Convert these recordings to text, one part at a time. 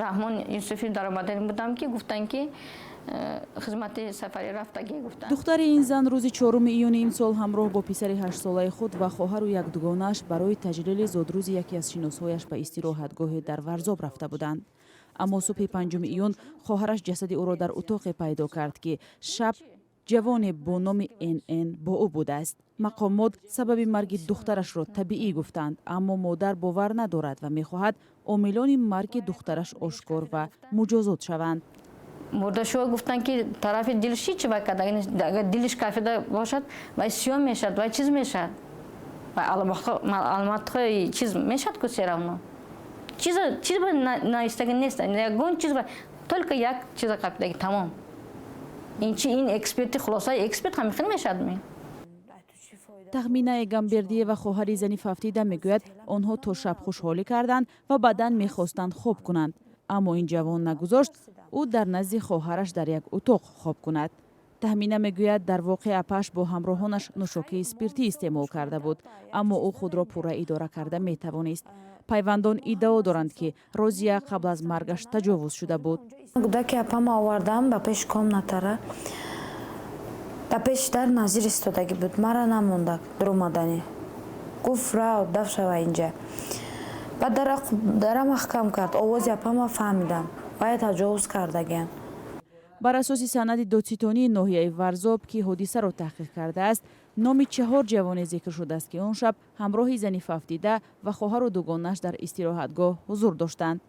Раҳмон Юсуфӣ даромада будам, ки гуфтанд, ки хизмати сафарӣ рафтагӣ гуфтанд. Духтари ин зан рӯзи 4 июни имсол ҳамроҳ бо писари 8-солаи худ ва хоҳару як дугонааш барои таҷлили зодрӯзи яке аз шиносҳояш ба истироҳатгоҳе дар Варзоб рафта буданд. Аммо субҳи 5 июн хоҳараш ҷасади ӯро дар утоқе пайдо кард, ки шаб ҷавоне бо номи НН бо ӯ будааст. Мақомот сабаби марги духтарашро табиӣ гуфтанд, аммо модар бовар надорад ва мехоҳад омилони марги духтараш ошкор ва муҷозот шаванд. Мурдашӯ гуфтанд, ки тарафи дилш ҳеч вай кард, агар дилиш кафида бошад, вай сиём мешавад, вай чиз мешавад, вай аломатҳои чиз мешавад ку. Всё равно чиза чиз навистаги нест, ягон чиз, только як чиза қапидаги, тамом. Ин чи, ин эксперти, хулосаи эксперт ҳамин хел мешавад ми? Тахмина Эгамбердиева, хоҳари зани фавтида, мегӯяд, онҳо то шаб хушҳолӣ карданд ва баъдан мехостанд хоб кунанд, аммо ин ҷавон нагузошт ӯ дар назди хоҳараш дар як утоқ хоб кунад. Таҳмина мегӯяд, дар воқеъ апаш бо ҳамроҳонаш нӯшокии спиртӣ истеъмол карда буд, аммо ӯ худро пурра идора карда метавонист. Пайвандон иддао доранд, ки Розия қабл аз маргаш таҷовуз шуда буд. Гудаки апама овардам ба пеши комнатара, дар пеши дар Назир истодагӣ буд, мара намонда дуромаданӣ. Гуфт: «Рав, даф шава инҷа». Баъд дара маҳкам кард. Овози апама фаҳмидам, вай таҷовуз кардагиан. Бар асоси санади додситонии ноҳияи Варзоб, ки ҳодисаро таҳқиқ кардааст, номи чаҳор ҷавоне зикр шудааст, ки он шаб ҳамроҳи зани фавтида ва хоҳару дугонааш дар истироҳатгоҳ ҳузур доштанд.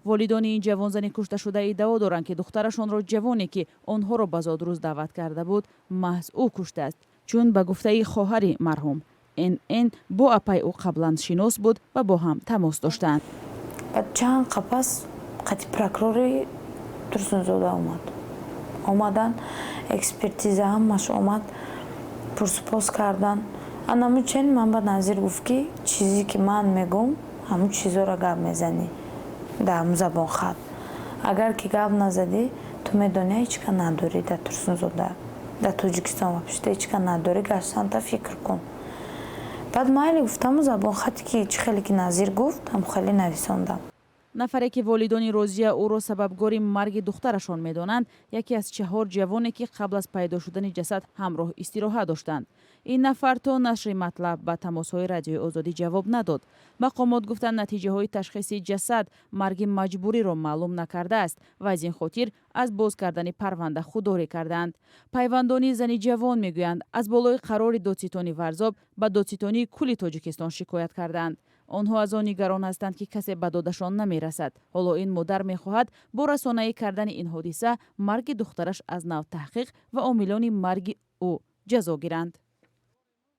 Волидони ин ҷавонзани кушташуда иддао доранд, ки духтарашонро ҷавоне, ки онҳоро ба зодрӯз даъват карда буд, маҳз ӯ куштааст, чун ба гуфтаи хоҳари марҳум, НН бо апай ӯ қаблан шинос буд ва бо ҳам тамос доштанд. Баъд чанд қапас қати прокурори Турсунзода омад. Омадан, экспертиза ҳамаш омад, пурсупос кардан. Анаму чен ман ба Назир гуфт, ки чизе ки ман мегӯм, ҳамун чизоро гап мезанӣ дар ҳамун забонхат. Агар ки гап назадӣ, ту медонӣ, ҳеч ка надорӣ дар Турсунзода, дар Тоҷикистон вообще ҳеч ка надорӣ, гаштанта фикр кун. Баъд майли гуфтаму забонхате ки чӣ хеле ки Назир гуфт, ҳам хеле нависондам. Нафаре, ки волидони Розия ӯро сабабгори марги духтарашон медонанд, яке аз чаҳор ҷавоне, ки қабл аз пайдо шудани ҷасад ҳамроҳ истироҳат доштанд. Ин нафар то нашри матлаб ба тамосҳои Радиои Озодӣ ҷавоб надод. Мақомот гуфтанд, натиҷаҳои ташхиси ҷасад марги маҷбуриро маълум накардааст ва аз ин хотир аз боз кардани парванда худдорӣ кардаанд. Пайвандони зани ҷавон мегӯянд, аз болои қарори додситони Варзоб ба Додситонии кулли Тоҷикистон шикоят кардаанд. Онҳо аз он нигарон ҳастанд, ки касе ба додашон намерасад. Ҳоло ин модар мехоҳад бо расонаӣ кардани ин ҳодиса марги духтараш аз нав таҳқиқ ва омилони марги ӯ ҷазо гиранд.